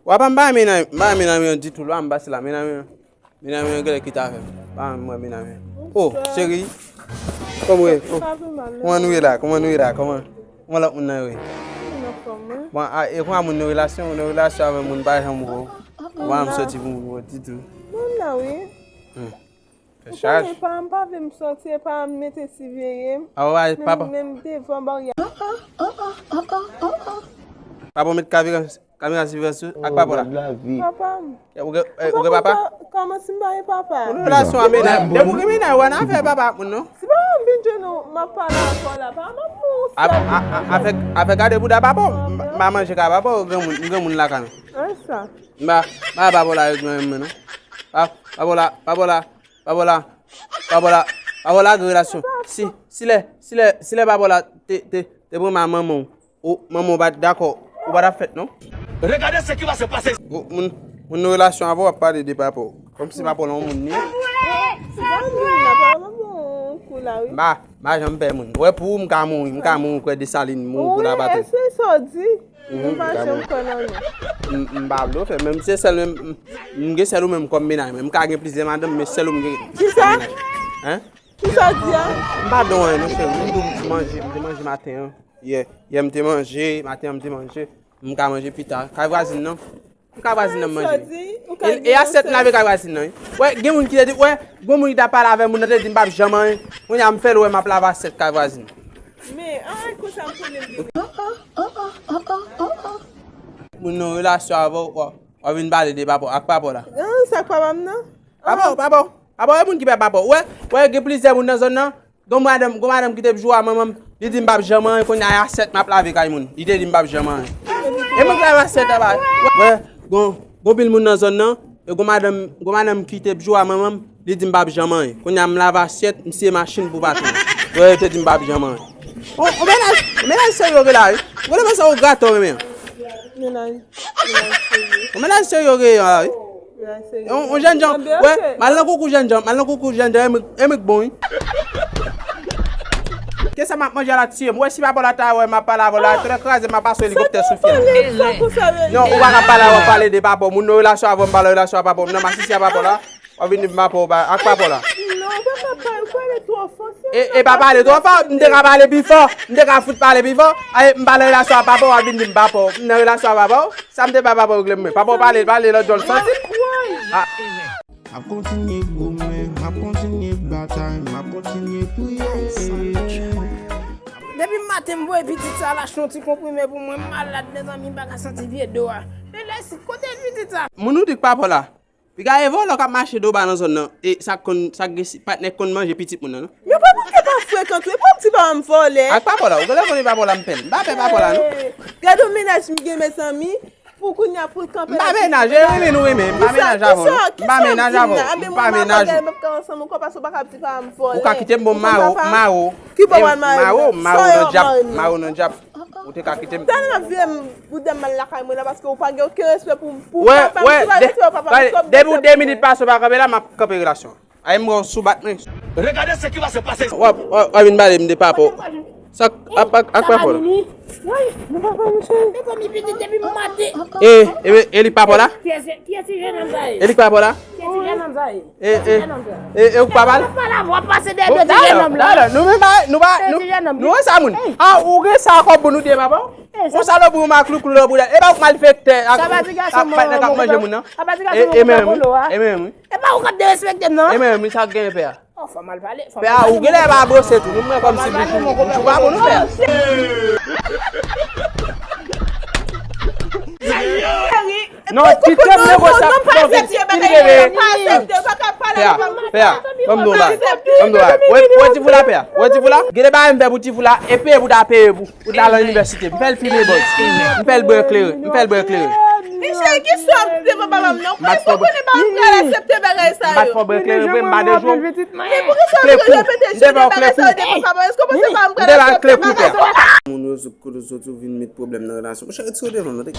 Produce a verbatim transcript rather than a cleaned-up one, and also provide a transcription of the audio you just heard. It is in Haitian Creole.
Papa, m pa renmen nan, m pa renmen nan yon ditou la, m pase la, men nan yon, men nan yon genlè kite avè m. Pa renmen mwen, men nan yon. Oh, cheri. Kòman w ye? Oh. Kòman nou ye la? Kòman nou ye la? Kòman, kòman lòt moun nan yo ye? Bon, a, e kòman moun nan relasyon, nan relasyon avè moun pa janm ou. Kòman m soti pou m ditou. Moun nan wi. Hmm. Fè chaj. Ou konnen pa m pa vle m sòti, e pa m mete siveye m. Awa, papa. Menm devan barya. Papa, ou met kamera, kamera siveyans ak papa la. Papa m. Ou gen, eh, ou gen papa? Kòman si m pa gen papa? Ou nan relasyon a mennaj. Depi ou gen mennaj, ou pa nan afè papa ak moun, non. Si papa m vin jwenn ou, m ap pale avè w la. Papa m ap mouri. Afè, afè gade bouda papa w. M pa manje ka papa w, granmoun, granmoun lakay mwen. An sa. M pa, m pa papa w la, non. Pa, papa w la, papa w la. Pa bò la, pa bò la, pa bò la gen relasyon. Si, si lè, si lè, si lè pa bò la te, te, te pran manman w, ou manman w pa t dakò, ou pa t ap fèt non. Regardez ce qui va se passer. Ou, moun, moun nan relasyon avè w ap pale de papa w. Kòmsi papa w lan yon moun li ye. M pa, m pa janm pè moun. Wè pou ou m ka mouri, m ka mouri kwè Desalin mouri pou Labatè. Wi, e se sa w di. Mhm, m pa janm kwè nan nou. M, m pa vle w fè, men se sèl menm, m, m gen sèl ou menm kòm mennaj mwen. M ka gen plizyè madanm, men sèl ou m gen. Kisa? Hein? Kisa w di a? M pa di w anyen non, cheri. M di w m te manje, m te manje maten an. Yè, yè m te manje, maten an m te manje. M ka manje pita. Kay vwazin nan. M ka vwazin nan m manje. E, e asyèt m lave kay vwazin nan, wi. Wè, gen moun ki te di, wè, gen moun ki t ap pale avè moun nan te di m p ap janm anyen. Kounye a m fè l wè m ap lave asyèt kay vwazin. Men, an, konsa m konnen m gen. Moun nan relasyon avè w, w ap vin pale de papa w ak papa w la. An, sa k papa m nan? Papa w, papa w. Papa w e moun ki pè papa w. Wè, wè, gen plizyè moun nan zòn nan. Gon madanm, gon madanm ki te ap jwe a manman m, li di m p ap janm anyen, kounye a e asyèt m ap lave kay moun. Li te di m p ap janm anyen. E mwen k lave asyèt anba. Wè, gon, gon pil moun nan zòn nan, e gon madanm, gon madanm ki te ap jwe a manman m, li di m p ap janm anyen. Kounye a m lave asyèt, m siye machin pou patwon. Wè, yo te di m p ap janm anyen. On, on mennaj, on mennaj serye w gen la, wi. Ou konnen sa ou grato renmen an. Mennaj, mennaj serye. On mennaj serye w gen la, wi. On, on jènjan, wè, m al nan koukou jènjan, m al nan koukou jènjan, e mwen, e mwen k bon, wi. Ke sa m ap manje a la tiye m. Wè, si papa w la ta wè m ap pale avè w la, trè kraze, m ap pase elikoptè sou fyèl. Non, ou pa ka pale avè w, pale de papa w. Moun nan relasyon avè w, m pale relasyon a papa w. M nan masisi a papa w la. W ap vin di m papa w pa, ak papa w la. Non, papa pa, ou pale twò fò. E, e pa pale twò fò, m te ka pale pi fò, m te ka fout pale pi fò. Ay, m pale relasyon a papa w, w ap vin di m papa w. M nan relasyon a papa w, sa m te bay papa w regle m mwen. Papa w pale, pale lòt jòl santi. Ah. M ap kontinye goumen, m ap kontinye batay, m ap kontinye priye. Depi maten m voye pitit sa al achte yon ti konprime pou mwen, m malad mezanmi, m pa ka santi vye do a. Men lè si kote pitit sa? Moun ou di k papa w la. Piga e vòlè k ap mache doba nan zòn nan. E sa k konn, sa k gen si, patnè k konn manje pitit moun nan, non? Yo pa pou ke pa frekan tou. E pa ti papa m vòlè. Ak papa w la, ou genlè konnen papa w la m pè l. M pa pè papa w la, non. Gade yon mennaj m gen, mezanmi. Pou kounye a, pou l kanpe. M pa mennaj, e renmen nou renmen. M pa mennaj avè w, non. M pa mennaj avè w. M pa mennaj ou. M ap ansanm ou, paske ou pa ka di papa m vòlè. Ou ka kite m, bon, m mare w, m mare w. Ki bò w al mare m? Mare w, mare w nan dyab, mare w nan dyab. Ou te ka kite m. Tèlman m ap viv bouda m mal lakay mwen la, paske ou pa gen okenn respè pou, pou papa m, ou pa gen respè pou papa m. Depi w de minit pase w pa kanpe la, m ap kanpe relasyon. Ay, m pran sou bat mwen. Regardez ce qui va se passer. W ap, w ap, w ap vin pale m de papa w. Sa k ap, ak, ak papa w la? Wi, nou papa m cheri. Mezanmi, pitit depi maten. E, e, e li k papa w la? Kiyès, kiyès ti jennonm sa ye? E li k papa w la? Kiyès ti jennonm sa ye? E, e, e, e ou k papa l? W ap pale avè w, w ap pase dèyè do ti jennonm la. Nou menm pa, nou pa, nou, nou wè sa moun. A, ou gen sa kòb pou nou de papa w? Ou salopri, ou maklouklou, lòbouda. E pa ou k malfektè ak, ak patnè k ap manje moun nan. E, e menm, e menm. E pa ou k ap derespekte m, non. E menm, sa k genyen pè a? Oh, fò m al pale, fò m al pale. Pè a, ou genlè pa bwose tou. Nou mwen kòmsi bouch ou, bouch ou pa bon, non, pè a. Non, kite m negosye ak non, vin, vin bebe. Pè a, pè a, ban m di w yon bagay. Ban m di w yon bagay. Wè, wè ti fou la, pè a. Wè ti fou la. Genlè bagay m fè pou ti fou la, e peye pou ta peye pou. Ou t al nan inivèsite, m fè l fimen bòz. M fè l bwè kleren, m fè l bwè kleren. Michel, ki sa w ap di devan papa m nan? Ou pa konnen papa m pral aksepte bagay sa yo. M pa t fè w bwè kleren vre, m pa de jou. Kle kou, m te fè w kle kou. M te fè w kle kou, pè. Moun yo sou kote soti vin met pwoblèm nan relasyon. Monchè, retire w devan m nan.